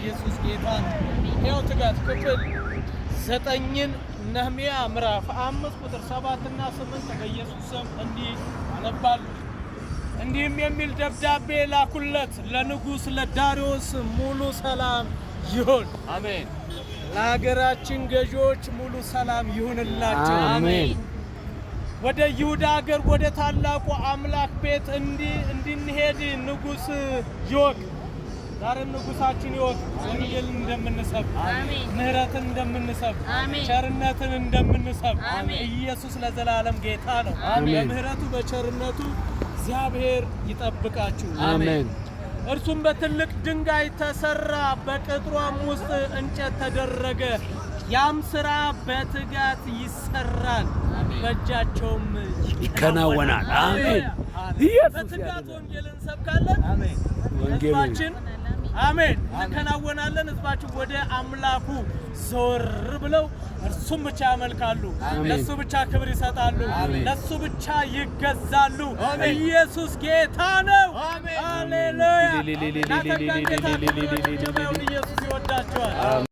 ኢየሱስ ጌታ ነው። ሕያው ትጋት ክፍል 9ን ነህምያ ምዕራፍ 5 ቁጥር 7 እና 8 በኢየሱስ ስም እንዲህ አነባለሁ። እንዲህም የሚል ደብዳቤ ላኩለት፣ ለንጉሥ ለዳርዮስ ሙሉ ሰላም ይሁን። አሜን። ለሀገራችን ገዢዎች ሙሉ ሰላም ይሁንላቸው። አሜን። ወደ ይሁዳ ሀገር ወደ ታላቁ አምላክ ቤት እንድንሄድ ንጉሥ ይወቅ። ዛሬም ንጉሳችን ይወቅ። ወንጌልን እንደምንሰብክ፣ ምሕረትን እንደምንሰብክ፣ ቸርነትን እንደምንሰብክ፣ ኢየሱስ ለዘላለም ጌታ ነው። አሜን። በምሕረቱ በቸርነቱ እግዚአብሔር ይጠብቃችሁ። አሜን። እርሱም በትልቅ ድንጋይ ተሰራ፣ በቅጥሯም ውስጥ እንጨት ተደረገ። ያም ስራ በትጋት ይሰራል፣ በእጃቸውም ይከናወናል። አሜን። ኢየሱስ በትጋት ያድናል። ወንጌልን እንሰብካለን። ወንጌልን ህዝባችን አሜን እንከናወናለን። ህዝባችን ወደ አምላኩ ዞር ብለው እርሱም ብቻ ያመልካሉ። ለሱ ብቻ ክብር ይሰጣሉ። ለሱ ብቻ ይገዛሉ። ኢየሱስ ጌታ ነው። ሃሌሉያ! ኢየሱስ ይወዳቸዋል።